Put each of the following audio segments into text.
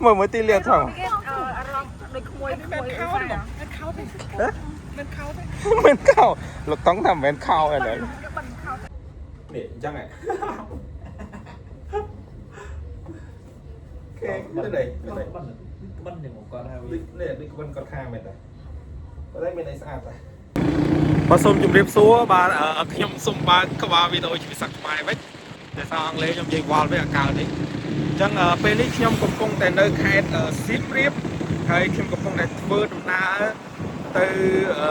មើលមើលទីលាថង គេអារម្មណ៍ដូចក្មួយក្មួយ ខោទេមិនខោទេមិនខោទេ មិនខោលោកតង់ថាមិនមែនខោអីឡើយនេះអញ្ចឹងហ៎គេនេះនេះ ក្បិនក្បិនយ៉ាងគាត់ហើយ ដូចនេះដូចក្បិនគាត់ខាមែនតាប៉ុន្តែមានអីស្អាតតាបាទសូមជម្រាបសួរបាទខ្ញុំសូមបើកក្បាលវីដេអូជីវិតសត្វខ្មែរវិញតែសារអង់គ្លេសខ្ញុំនិយាយវល់វាអកាលនេះអញ្ចឹងពេលនេះខ្ញុំកំពុងតែនៅខេត្តសៀមរាបហើយខ្ញុំកំពុងតែធ្វើដំណើរទៅអឺ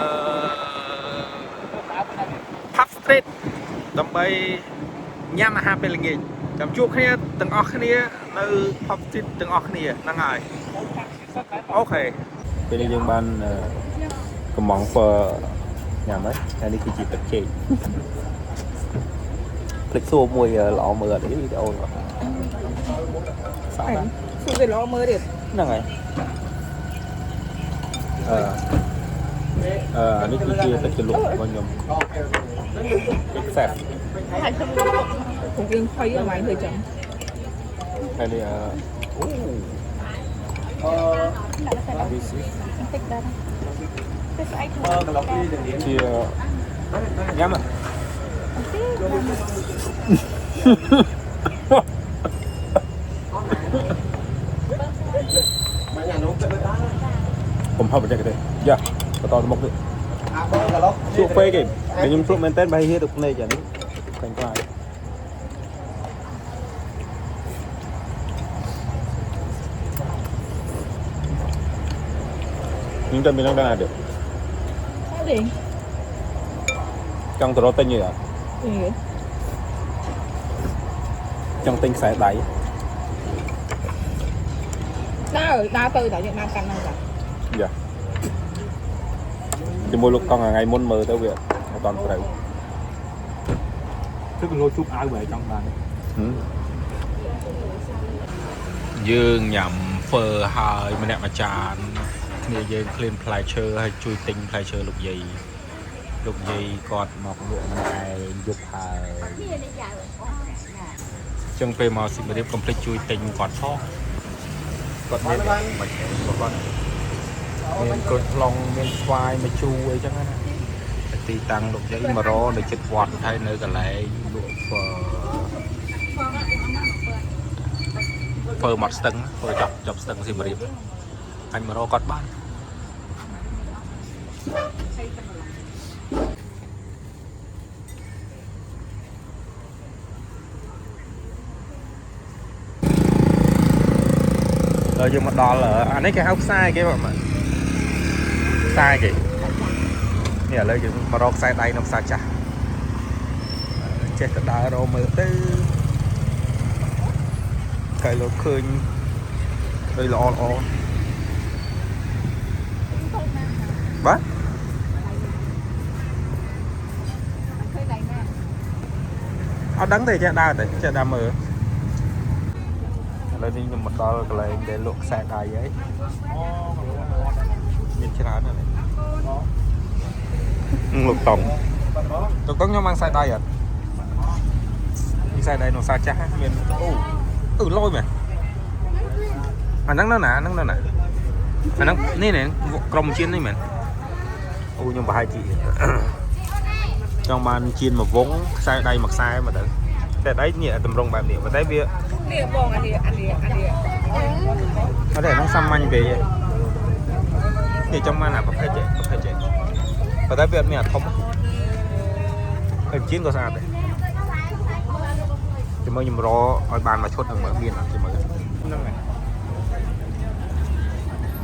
Pub Street ដើម្បីញ៉ាំអាហារពេលល្ងាចចាំជួបគ្នាទាំងអស់គ្នានៅ Pub Street ទាំងអស់គ្នាហ្នឹងហើយ OK ពេលនេះយើងបានកំងហ្វឺញ៉ាំហើយហើយនេះគឺជាទឹកចេកភ្លេចសួរមួយល្អមើលអត់ទេវីដេអូនោះស្អាតណាស់ សួរគេល្អមើលទៀត ហ្នឹងហើយអឺអឺនេះគឺជាទឹកជ្រលក់របស់ខ្ញុំទឹកសេត ហើយខ្ញុំយើងភ័យហ្មងធ្វើចឹង ហើយនេះអឺអូអឺ this is តិចដែរតែស្អែក ជាញ៉ាំអ่ะកុំហប់បច្ចេកទេសយ៉ាបន្តទៅមុខទៀតជក់ពេកឯងខ្ញុំជក់មែនតើបើហៀទៅភ្នែកអានេះខ្លាញ់ខ្លាយខ្ញុំតែមាននឹងដែរទេ ទេ ចង់ទៅរកទិញទេអត់ចង់ទិញខ្សែដៃ ដើរដើរទៅតែយើងដើរកាន់ហ្នឹងចា យ៉ាជាមួយលោកកង់ថ្ងៃមុនមើលទៅវាអត់តាន់ត្រូវ គឺគីឡូជូបអាវបែរចង់បាន យើងញ៉ាំហ្វឺហើយម្នាក់មួយចានគ្នាយើងឃ្លានផ្លែឈើហើយជួយទិញផ្លែឈើលោកយាយលោកយាយគាត់មកលក់ម្នាក់ឯងយប់ហើយចឹងពេលមកសៀមរាបកុំភ្លេចជួយទិញគាត់ផងគាត់មានមិនគាត់មានក្រូចថ្លុងមានស្វាយមួយជូរអីចឹងណាទីតាំងលោកយាយមករនៅជិតវត្តហើយនៅកន្លែងលក់ហ្វឺ ធ្វើមកស្ទឹងធ្វើចប់ចប់ស្ទឹងសៀមរាបអញមករកគាត់បានដល់យើងមកដល់អានេះគេហៅផ្សារគេបាទផ្សារគេនេះឥឡូវយើងមករកខ្សែដៃនៅផ្សារចាស់ចេះទៅដើររកមើលទៅកែលោកឃើញ ដូចល្អល្អបាទ ឃើញដៃណា អត់ដឹងទេចេះដើរទេចេះដើរមើលឥឡូវនេះខ្ញុំមកដល់កន្លែងដែលលក់ខ្សែដៃហើយមានច្រើនណាស់នេះលោកតុងលោកតុងខ្ញុំបានខ្សែដៃអត់មានខ្សែដៃនៅផ្សារចាស់មានអូអឺលយមែនអាហ្នឹងនៅណាអាហ្នឹងនៅណាអាហ្នឹងនេះនេះក្រុមជៀននេះមែនអូខ្ញុំប្រហែលជា ចង់បានជៀនមួយវងខ្សែដៃមួយខ្សែមកទៅខ្សែដៃនេះតម្រង់បែបនេះប៉ុន្តែវា នេះបងអានេះអានេះអានេះ អត់ទេហ្នឹងសាមញ្ញពេកនេះចង់បានអាប្រភេទចេះប្រភេទចេះប៉ុន្តែវាអត់មានអាធំហើយជៀនក៏ស្អាតដែរចាំមើលខ្ញុំរកឲ្យបានមួយឈុតហ្នឹងមើលមានអត់ចាំមើលហ្នឹងហើយ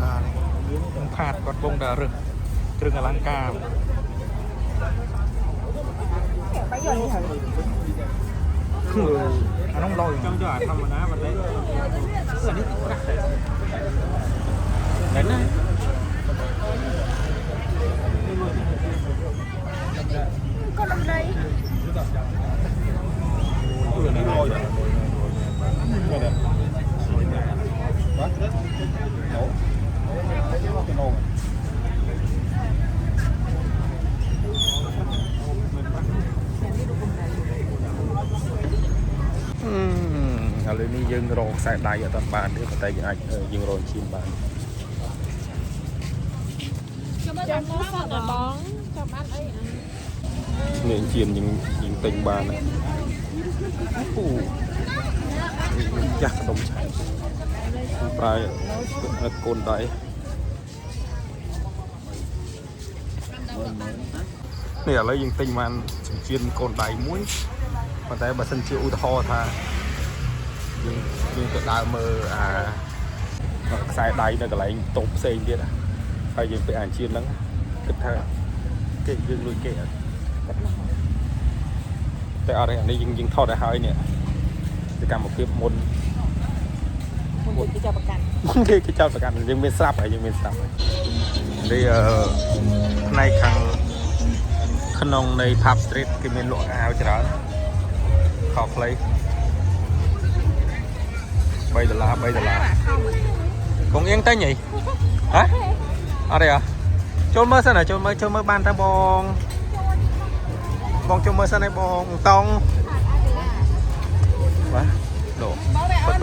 អានេះនឹងផាតគាត់វងតែរឹសគ្រឿងអលង្ការ បាយយកនេះហើយ អានោះលយចង់យកអាធម្មតាប៉ុន្តែអានេះប្រាក់តែមែនណា ក៏លំដី នេះលយមែនទេបាទអឺឥឡូវនេះ យើងរកខ្សែដៃអត់ទាន់បានទេប៉ុន្តែយើងអាចយើងរកឈាមបាន ចាំមកបងចាំបានអី នេះឈាមយើងយើងទិញបានណាអូចាស់កដុំឆៅប្រើកូនដៃនេះឥឡូវយើងទិញបានចិញ្ចៀនកូនដៃមួយប៉ុន្តែបើសិនជាឧទាហរណ៍ថាយើងយើងទៅដើរមើលអាខ្សែដៃនៅកន្លែងតូបផ្សេងទៀតណាហើយយើងទៅអាចិញ្ចៀនហ្នឹងគិតថាគេយើងលួចគេអត់តែអត់ទេអានេះយើងយើងថតឲ្យហើយនេះសកម្មភាពមុន មុនគេចាប់ប្រកាន់ គេគេចោទប្រកាន់យើងមានស្រាប់ហើយយើងមានស្រាប់ហើយនេះអឺផ្នែកខាងក្នុងនៃ Pub Street គេមានលក់អាវច្រើនខោខ្លី3ដុល្លារ3ដុល្លារកងអៀងតែញហីហ៎អត់ទេអចូលមើលសិនហ៎ចូលមើលចូលមើលបានតើបងបងចូលមើលសិនហ៎បងតង់បាទលោក បងវាអូន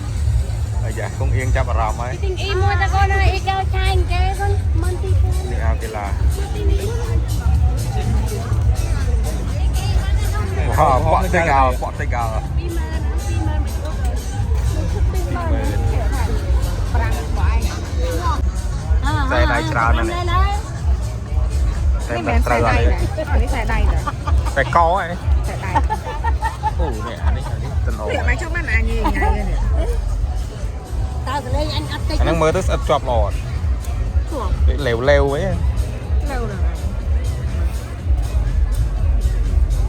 12000 អាយ៉ាកងអៀងចាប់អារម្មណ៍ហើយ ទិញអ៊ីមួយតើកូនអ៊ីកៅឆាយគេកូន12000 នេះអាវកីឡា វ៉ាប៉ក់តិចអោប៉ក់តិចអោ ប្រាំងបងឯង តែដៃច្រើនណាស់នេះតែមិនត្រូវអត់ទេ នេះខ្សែដៃតា តែកហ៎ ខ្សែដៃ អូនេះអានេះអានេះតំណ នេះអត់ចង់បានអាញីញ៉ៃនេះ តើសលេងអញអត់តិច អាហ្នឹងមើលទៅស្អិតជាប់ល្អអត់ដូចលេវលេវហី នៅហ្នឹង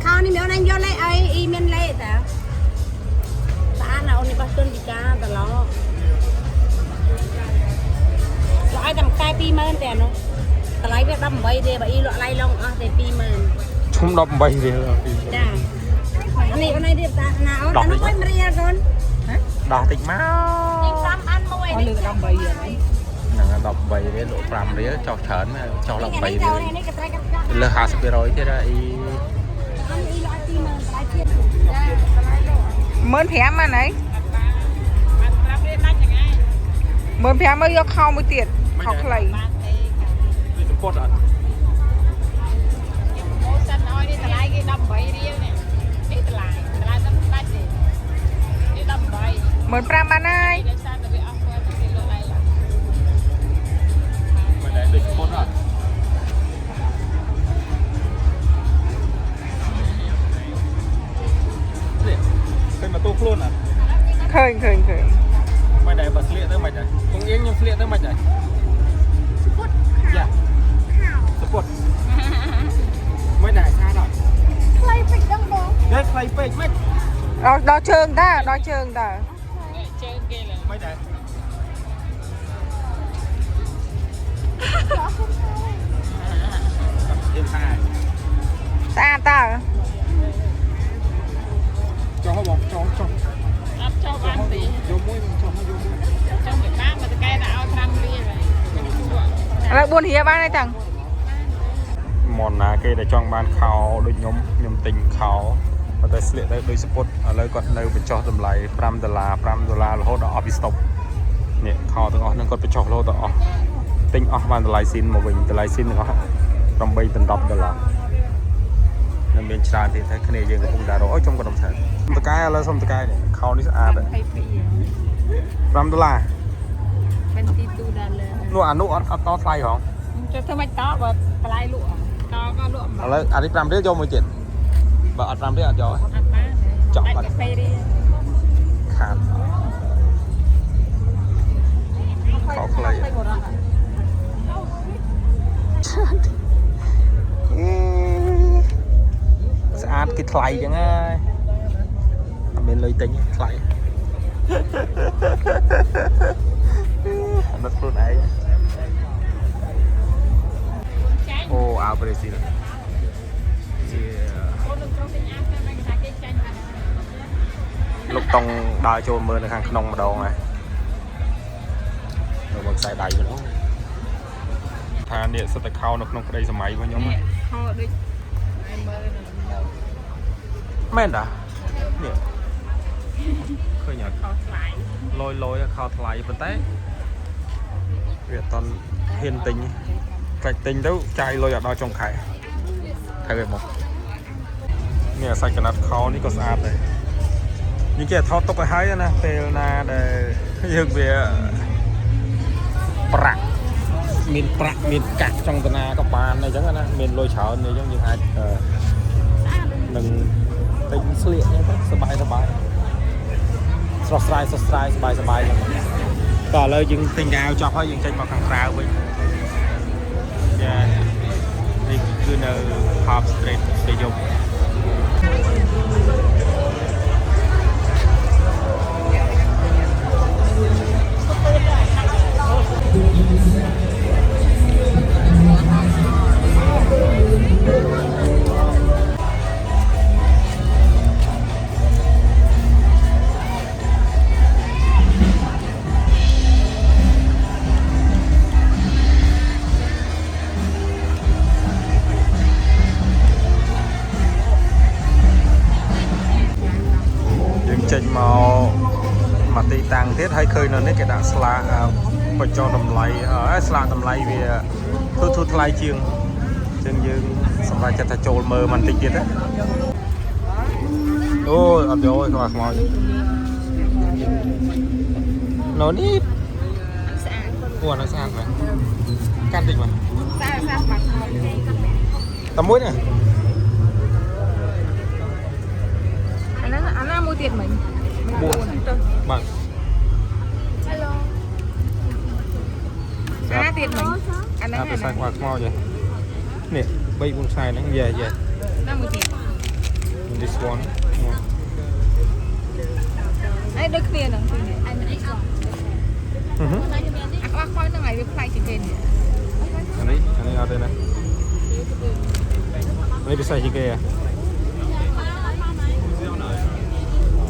ខោនេះមានអូនយកលេខអីអ៊ីមានលេខតាស្អាតណាស់អូននេះបោះទុនពីកាត្រឡប់លក់ឲ្យតែមួយកែ20000តែនោះតម្លៃវា18ទេបើអ៊ីលក់ឡៃឡងអស់តែ20000 ឈុំ18រៀល ចានេះអូននេះរៀបតាណាអូនអានោះមិនរៀលកូន ដោះតិចមក ទិញ5អានមួយ អត់លើ18រៀល ហ្នឹង18រៀលលក់5រៀលចោះច្រើនមែនចោះ18រៀល នេះក៏ត្រៃកាត់កាត់ លើស50%ទៀតអី អានេះលក់20000តម្លៃទៀត 15000បានហើយ បាន5រៀលដាច់ហ្នឹងឯង 15000មើលយកខោមួយទៀតខោខ្លី បានទេ នេះសម្ពត់អត់ ខ្ញុំប្រម៉ូសិនឲ្យនេះតម្លៃគេ18រៀលនេះនេះតម្លៃតម្លៃតែដាច់ទេនេះ18 15000បានហើយ ដោយសារតែវាអស់គាត់គេលក់ឡៃឡង មិនដែរដូចសម្ពត់អត់នេះឃើញម៉ូតូខ្លួនអត់ ឃើញឃើញឃើញ មិនដែរបើស្លៀកទៅមិនដែរកងអៀងខ្ញុំស្លៀកទៅមិនដែរ ស្ពុត យ៉ាសពុតមិនដែរខាតអត់ ខ្លីពេកដឹងបង នេះខ្លីពេកមិន ដល់ដល់ជើងតាដល់ជើងតា ជើងគេឡើយ មិនដែរយើងថា ស្អាតតា ចោះបងចោះចោះ អត់ចោះបានទេ យកមួយបងចោះយកមួយ ចង់ទៅបានមកតកែដាក់ឲ្យ5រៀលហើយខ្ញុំលក់ ឥឡូវ4រៀលបានហើយតាំង មនណាគេដែលចង់បានខោដូចខ្ញុំខ្ញុំទិញខោប៉ុន្តែស្លៀកទៅដូចសពុតឥឡូវគាត់នៅបញ្ចុះតម្លៃ5ដុល្លារ5ដុល្លាររហូតដល់អស់ពីស្តុបនេះខោទាំងអស់ហ្នឹងគាត់បញ្ចុះរហូតដល់អស់ទិញអស់បានតម្លៃស៊ីនមកវិញតម្លៃស៊ីនទាំងអស់8ដល់10ដុល្លារនៅមានច្រើនទៀតតែគ្នាយើងកំពុងតែរកអូចំក៏ដុំថែតកែឥឡូវសុំតកែនេះខោនេះស្អាត5ដុល្លារ 22ដុល្លារ នោះអានោះអត់អត់តថ្លៃហង ចុះធ្វើម៉េចតបើតម្លៃលក់តក៏លក់ ឥឡូវអានេះ5រៀលយកមួយទៀតបើអត់5រៀលអត់យកទេ អត់បាន ចង់បាត់ ដាច់កាហ្វេរៀល ខាតខោខ្លីអេស្អាតគេថ្លៃចឹងហើយអត់មានលុយទិញទេថ្លៃអាណិតខ្លួនឯង ចាញ់ អូអាវប្រេស៊ីលជា អូននឹងក្រុមទិញអាវតាមគេថាគេចាញ់បាត់ លោកតុងដើរចូលមើលនៅខាងក្នុងម្ដងហើយនៅមកខ្សែដៃម្ដងថានេះសិតតែខោនៅក្នុងក្តីសម័យរបស់ខ្ញុំ នេះខោដូចឯមើលនឹង មែនតានេះ ឃើញអត់ ខោថ្លៃ លយលយខោថ្លៃប៉ុន្តែវាអត់តន់ហ៊ានទិញខ្លាចទិញទៅចាយលុយអត់ដល់ចុងខែត្រូវទេមកនេះអាសាច់កណាត់ខោនេះក៏ស្អាតដែរយើងចេះថតទុកឲ្យហើយណាពេលណាដែលយើងវាប្រាក់មានប្រាក់មានកាក់ចង់តាណាក៏បានអីចឹងណាមានលុយច្រើនអីចឹងយើងអាចអឺនឹងទិញស្លៀកអញ្ចឹងទៅសប្បាយសប្បាយស្រស់ស្រាយស្រស់ស្រាយសប្បាយសប្បាយហ្នឹងតោះឥឡូវយើងទិញអាវចប់ហើយយើងចេញមកខាងក្រៅវិញចានេះគឺនៅ Pub Street ពេលយប់ យើងចេញមកមកទីតាំងទៀតហើយឃើញនៅនេះគេដាក់ស្លាកអឺបញ្ចុះតម្លៃអឺស្លាកតម្លៃវាធូរធូរថ្លៃជាងអញ្ចឹងយើងសម្រេចចិត្តថាចូលមើលបន្តិចទៀតណាអូយអត់យកទេខ្វះខ្មោចនៅនេះ ស្អាត អូអានោះស្អាតមែនកាន់តិចមក ស្អាតស្អាតបាត់ខ្មោច តែមួយនេះ អាហ្នឹងអាណាមួយទៀតមិញ 4 ទៅ បាទ អាណាទៀតមិញអាហ្នឹង អា អាណា ពិសេសខ្វះខ្មោចហ៎នេះ3 4ខ្សែហ្នឹងយេយេ ណាមួយទៀត this one. អីដូចគ្នាហ្នឹងពីរនេះ អឺហឹម អាក្បាលខ្មៅហ្នឹងហើយវាប្លែកជាងគេនេះ អានេះអានេះអត់ទេណានេះពិសេសជាងគេហ៎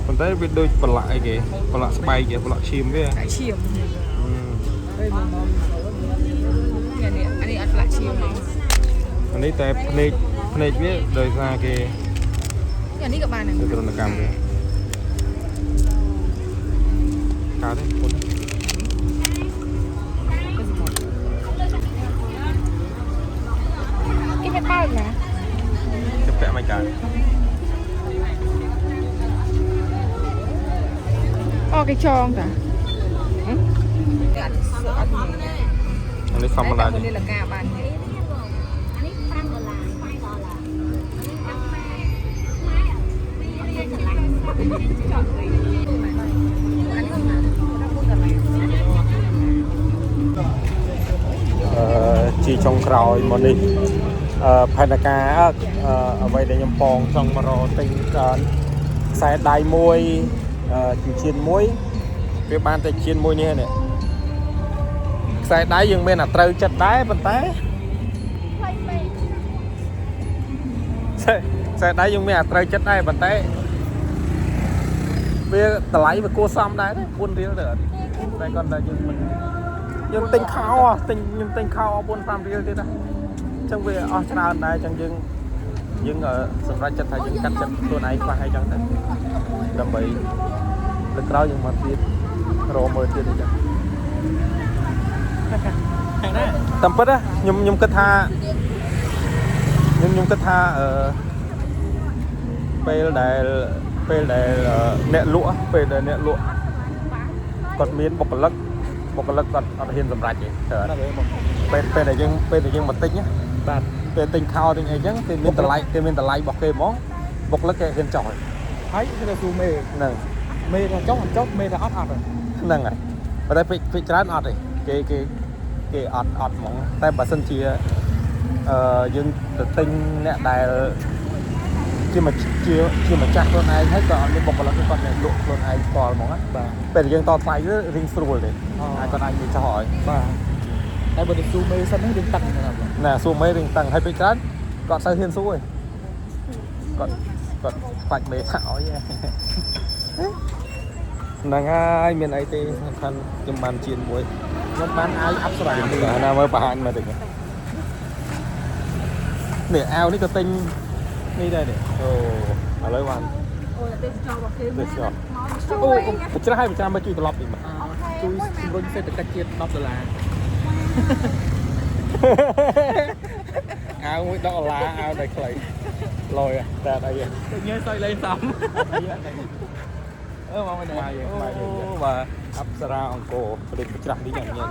ប៉ុន្តែវាដូចប្រឡាក់អីគេប្រឡាក់ស្បែកគេប្រឡាក់ឈាមវា អាឈាមនេះនេះអានេះអត់ប្រឡាក់ឈាមទេ អានេះតែភ្នែកភ្នែកវាដោយសារគេ អានេះក៏បានដែរ ធ្វើទរណកម្មវាកើតទេពុន គេមិនបើកណា គេពាក់មិនកើត អូគេចងតាអត់អត់ អានេះធម្មតាទេ នេះលកាបានទេ អានេះ5ដុល្លារ5ដុល្លារអានេះ5ម៉ែម៉ែ2រៀលកន្លះ អឺជាចុងក្រោយមកនេះអឺផែនការអឺអ្វីដែលខ្ញុំប៉ងចង់មករកទិញខ្សែដៃមួយអឺចិញ្ចៀនមួយវាបានតែចិញ្ចៀនមួយនេះនេះខ្សែដៃយើងមានអាត្រូវចិត្តដែរប៉ុន្តែខ្សែខ្សែដៃយើងមានអាត្រូវចិត្តដែរប៉ុន្តែវាតម្លៃវាគួរសមដែរទេ4រៀលទៅអត់តែគាត់តែយើងមិនយើងទិញខោហ៎ទិញខ្ញុំទិញខោអស់4 5រៀលទៀតណាអញ្ចឹងវាអស់ច្រើនដែរអញ្ចឹងយើងយើងសម្រេចចិត្តថាយើងកាត់ចិត្តខ្លួនឯងខ្លះអីចឹងទៅដើម្បីលើកក្រោយយើងមកទៀតរកមើលទៀតអីចឹងតាមពិតណាខ្ញុំខ្ញុំគិតថាខ្ញុំខ្ញុំគិតថាអឺពេលដែលពេលដែលអ្នកលក់ពេលដែលអ្នកលក់គាត់មានបុគ្គលិកបុគ្គលិកគាត់អត់ហ៊ានសម្រេចទេត្រូវអត់ពេលពេលដែលយើងពេលដែលយើងមកទិញណា បាទ ពេលទិញខោទិញអីចឹងគេមានតម្លៃគេមានតម្លៃរបស់គេហ្មងបុគ្គលិកគេហ៊ានចោះហើយ ហើយគេទៅសួរមេ ហ្នឹង មេថាចុះអត់ចុះមេថាអត់អត់ ហ្នឹងហើយប៉ុន្តែពេលពេលច្រើនអត់ទេគេគេគេអត់អត់ហ្មងតែបើសិនជាអឺយើងទៅទិញអ្នកដែលជាម្ជាជាម្ចាស់ខ្លួនឯងហើយក៏អត់មានបុគ្គលិកទេគាត់អ្នកលក់ខ្លួនឯងផ្ទាល់ហ្មងណា បាទ ពេលយើងតថ្លៃទៅរៀងស្រួលទេអាចគាត់អាចនិយាយចោះឲ្យ បាទតែបើទៅសួរមេសិនហ្នឹងយើងតឹងណាបង ណាសួរមេរៀងតឹងហើយពេលច្រើនគាត់សូវហ៊ានសួរទេគាត់គាត់ខ្លាចមេថាឲ្យហ្នឹងហើយមានអីទេសំខាន់ខ្ញុំបានជៀនមួយ ខ្ញុំបានអាវអប្សរាមួយ ណាមើលបង្ហាញមកតិចនេះអាវនេះក៏ទិញនេះដែរនេះអូឥឡូវបាន អូតែទេសចររបស់គេ ទេសចរ អូបច្រាស់ឲ្យបច្រាស់មកជួយត្រឡប់តិចមក ជួយជំរុញសេដ្ឋកិច្ចជាតិ10ដុល្លារ អាវមួយ10ដុល្លារអាវតែខ្លីលយតែអី ទៅញ៉ែសយលេងសំអឺមកមិនដែរ បាយបាយបាទអប្សរាអង្គរដូចបច្រាស់នេះយ៉ាងញ៉ែ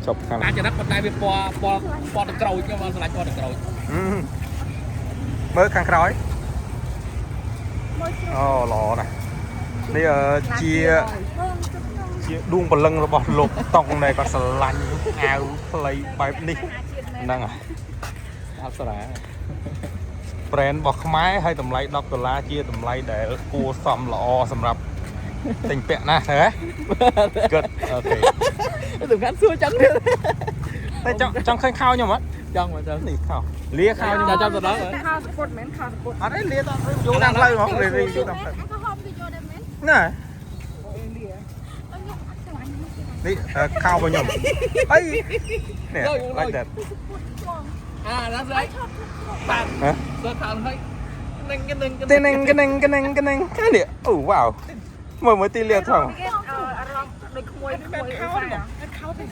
ជប់ខាង អាចចរិតប៉ុន្តែវាពណ៌ពណ៌ពណ៌ទឹកក្រូចខ្ញុំអត់ស្រឡាញ់ពណ៌ទឹកក្រូច មើលខាងក្រោយអូល្អណាស់នេះជាជាដួងព្រលឹងរបស់លោកតុងដែលគាត់ស្រឡាញ់អាវខ្លីបែបនេះហ្នឹងហើយ អប្សរា brand របស់ខ្មែរហើយតម្លៃ10ដុល្លារជាតម្លៃដែលគួរសមល្អសម្រាប់ទិញពាក់ណាស់ហ៎ Good okay. សំខាន់សួរចឹងទៀត តែចង់ចង់ឃើញខោខ្ញុំអត់ ចង់មកចឹង នេះខោលាខោខ្ញុំ ចាំចាំទៅដល់ ខោសពុតមែនខោសពុត អត់ទេលាតអត់យកតាមផ្លូវហ្មងរីរីយកតាមផ្លូវ អាក៏ហមគេយកដែរមែន ណា ខ្ញុំអត់ស្រឡាញ់ នេះខោរបស់ខ្ញុំអីនេះ like that. អាណាស្អីបាទ ហ៎ សួរខោហើយនឹងនឹង ទេនឹងកនឹងកនឹងកនឹងកានេះអូវ៉ាវមើលមើលទីលាថង គេអារម្មណ៍ដូចក្មួយក្មួយខោទេខោទេ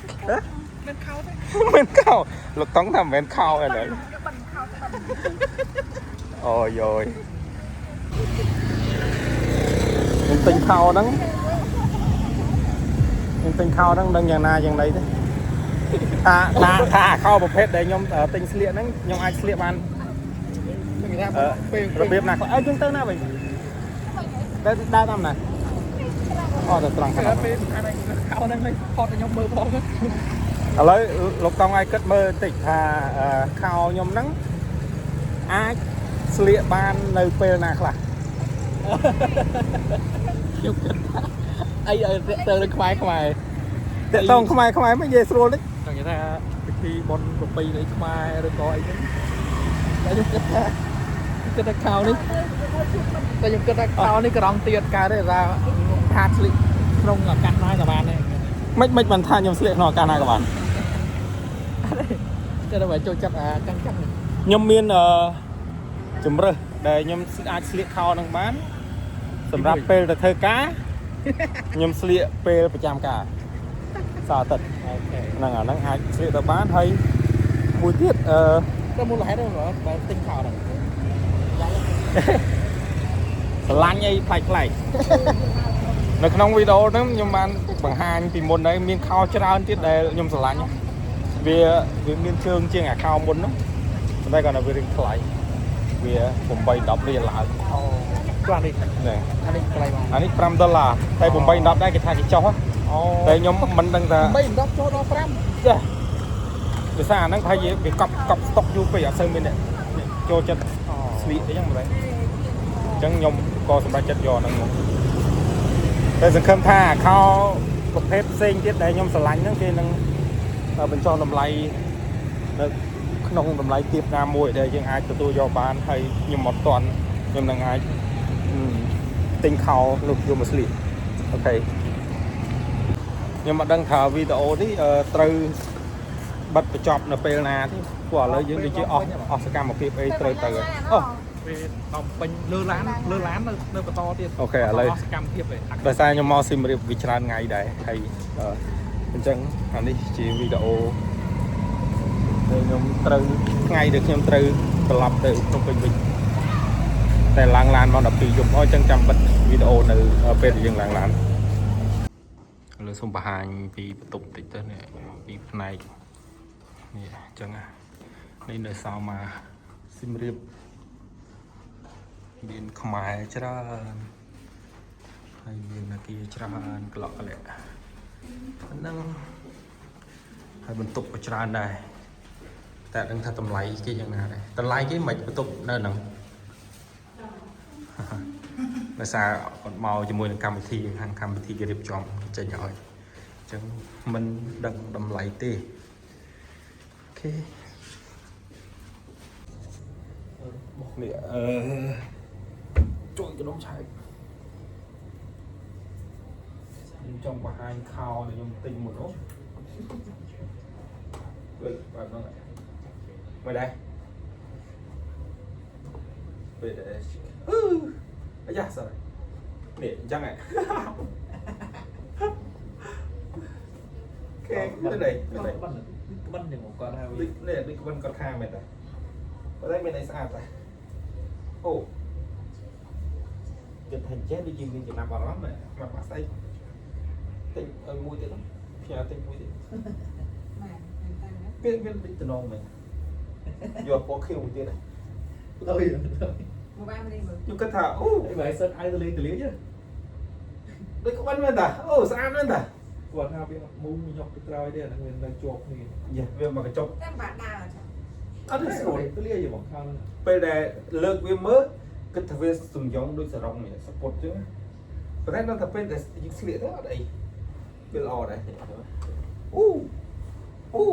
មិនខោទេ មិនខោលោកតង់ថាមិនមែនខោអីឡើយអូយយខ្ញុំទិញខោហ្នឹងខ្ញុំទិញខោហ្នឹងដឹងយ៉ាងណាយ៉ាងណីទេថាថាថាខោប្រភេទដែលខ្ញុំទិញស្លៀកហ្នឹងខ្ញុំអាចស្លៀកបាន នឹងថាពេល របៀបណាខ្លះអើយើងទៅណាវិញទៅដើរតាមណាអូទៅត្រង់ខាង ពេលសំខាន់ខោហ្នឹងឲ្យផតឲ្យខ្ញុំមើលផង ឥឡូវលោកតង់ឲ្យគិតមើលបន្តិចថាខោខ្ញុំហ្នឹងអាចស្លៀកបាននៅពេលណាខ្លះ ខ្ញុំគិតថាអីឲ្យទៅនឹងខ្មែរខ្មែរ តកតងខ្មែរខ្មែរមិននិយាយស្រួលតិច ចង់និយាយថាពិធីបុណ្យប្រពៃណីខ្មែរឬក៏អីហ្នឹងតែខ្ញុំគិតថាគិតថាខោនេះតែខ្ញុំគិតថាខោនេះក្រងទៀតកើតទេថាថាស្លៀកក្នុងឱកាសណាក៏បានដែរ មិនមិនបានថាខ្ញុំស្លៀកក្នុងឱកាសណាក៏បាន តែដល់ចូលចិត្តអាចាំងចាំង ខ្ញុំមានអឺជំរើសដែលខ្ញុំអាចស្លៀកខោហ្នឹងបានសម្រាប់ពេលទៅធ្វើការខ្ញុំស្លៀកពេលប្រចាំការសៅរ៍អាទិត្យ okay ហ្នឹងអាហ្នឹងអាចស្លៀកទៅបានហើយមួយទៀតអឺ តែមូលហេតុហ្នឹងបើទិញខោហ្នឹង ស្រឡាញ់អីប្លែកប្លែកនៅក្នុងវីដេអូហ្នឹងខ្ញុំបានបង្ហាញពីមុនដែរមានខោច្រើនទៀតដែលខ្ញុំស្រឡាញ់វាវាមានជើងជាងអាខោមុនហ្នឹងប៉ុន្តែគាត់ថាវារៀងថ្លៃវា8 10រៀលឡើង អូខ្លះនេះ នេះ អានេះថ្លៃមក អានេះ5ដុល្លារតែ8 10ដែរគេថាគេចុះហ៎ អូ តែខ្ញុំមិនដឹងថា 8 10ចូលដល់5 ចាភាសាអាហ្នឹងប្រហែលជាវាកប់កប់ស្តុកយូរពេកអត់សូវមានអ្នកចូលចិត្តស្លៀកអីចឹងមើលអញ្ចឹងខ្ញុំក៏សម្រេចចិត្តយកអាហ្នឹងមកតែសង្ឃឹមថាខោប្រភេទផ្សេងទៀតដែលខ្ញុំស្រឡាញ់ហ្នឹងគេនឹងបញ្ចុះតម្លៃនៅក្នុងតម្លៃទាបណាមួយដែលយើងអាចទទួលយកបានហើយខ្ញុំអត់ទាន់ខ្ញុំនឹងអាចទិញខោនោះយកមកស្លៀក okay ខ្ញុំអត់ដឹងថាវីដេអូនេះត្រូវបិទបញ្ចប់នៅពេលណាទេព្រោះឥឡូវយើងដូចជាអស់អស់សកម្មភាពអីត្រូវទៅហើយអូ ពេលដល់ពេញលើឡានលើឡាននៅនៅបន្តទៀត okay ឥឡូវ អស់សកម្មភាពឯង ដោយសារខ្ញុំមកសៀមរាបវាច្រើនថ្ងៃដែរហើយអញ្ចឹងអានេះជាវីដេអូដែលខ្ញុំត្រូវថ្ងៃដែលខ្ញុំត្រូវត្រឡប់ទៅភ្នំពេញវិញតែឡើងឡានមក12យប់អញ្ចឹងចាំបិទវីដេអូនៅពេលដែលយើងឡើងឡានឥឡូវសូមបង្ហាញពីបន្ទប់តិចទៅនេះពីផ្នែកនេះអញ្ចឹងណានេះនៅសល់មកសៀមរាបមានខ្មែរច្រើនហើយមានអាគារច្រើនក្លក់ក្លាក់ហ្នឹងហើយបន្ទប់ក៏ច្រើនដែរតែអត់ដឹងថាតម្លៃគេយ៉ាងណាដែរតម្លៃគេមិនបន្ទប់នៅហ្នឹង ដោយសារគាត់មកជាមួយនឹងកម្មវិធីខាងកម្មវិធីគេរៀបចំគេចេញឲ្យអញ្ចឹងមិនដឹងតម្លៃទេ okay នេះអឺជួយកដុំឆែកខ្ញុំចង់បង្ហាញខោដែលខ្ញុំទិញមុនអូលើកបែបហ្នឹងមិនដែរពេលដែលអឺអាយ៉ា sorry. នេះអញ្ចឹងហ៎គេនេះនេះនេះ ក្បិនក្បិនយ៉ាងគាត់ហៅ ដូចនេះដូចក្បិនគាត់ខាមែនតាប៉ុន្តែមានអីស្អាតតាអូគិតថាចេះដូចជាមានចំណាប់អារម្មណ៍មកបាក់ស្អីទិញឲ្យមួយទៀតផ្ញើទិញមួយទៀតវាមានដូចតំណងមែនយកពណ៌ខៀវមួយទៀត ទៅ មកបាននេះមើល ខ្ញុំគិតថាអូ អីបើសិនអាយទៅលេងទៅលេង ដូចក្បិនមែនតាអូស្អាតមែនតា គាត់ថាវាមូញុកទៅក្រោយទេអាហ្នឹងវានៅជាប់គ្នា យ៉ាវាមកកញ្ចប់ តែបាក់ដើរចា អត់ទេស្រួល ទៅលាយហ្មងខាងហ្នឹង ពេលដែលលើកវាមើលគិតថាវាសំយ៉ងដូចសរងនេះសពុតចឹងប៉ុន្តែដល់តែពេលដែលយើងស្លៀកទៅអត់អីវាល្អដែរអូអូ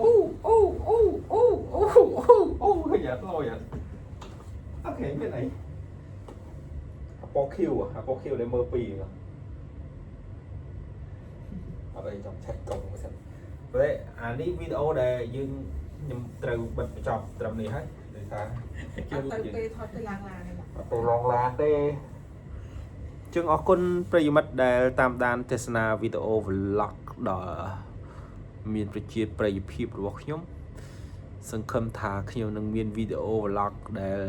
អូអូអូអូអូអូអូឃើញអត់លយអត់ OK មានអីអាពណ៌ខៀវអាពណ៌ខៀវដែលមើលពីរអត់អីចង់ឆែកកុំសិនប៉ុន្តែអានេះវីដេអូដែលយើងខ្ញុំត្រូវបិទបញ្ចប់ត្រឹមនេះហើយដោយសារ អត់ទៅពេលថតទៅឡើងឡានទេ អត់ទៅរងឡានទេជាងអរគុណប្រិយមិត្តដែលតាមដានទស្សនាវីដេអូ vlog ដ៏មានប្រជាប្រិយភាពរបស់ខ្ញុំ សង្ឃឹមថាខ្ញុំនឹងមានវីដេអូ vlog ដែល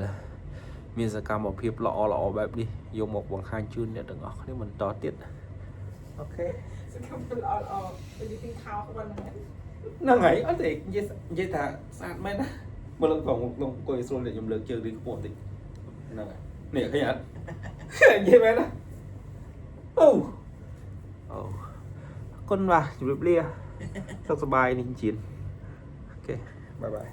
មានសកម្មភាពល្អៗបែបនេះយកមកបង្ហាញជូនអ្នកទាំងអស់គ្នាបន្តទៀត OK សកម្មភាពល្អល្អទៅយទីខោក្បិនហ្នឹង ហ្នឹងហើយអត់ទេនិយាយនិយាយថាស្អាតមែនណាមើលឡើងបងលងអង្គុយស្រួលតែខ្ញុំលើកជើងរីខ្ពស់បន្តិចហ្នឹងហើយនេះឃើញអត់ និយាយមែនណាអូអូអរគុណបាទជម្រាបលាសុខសប្បាយនេះជីន OK bye bye.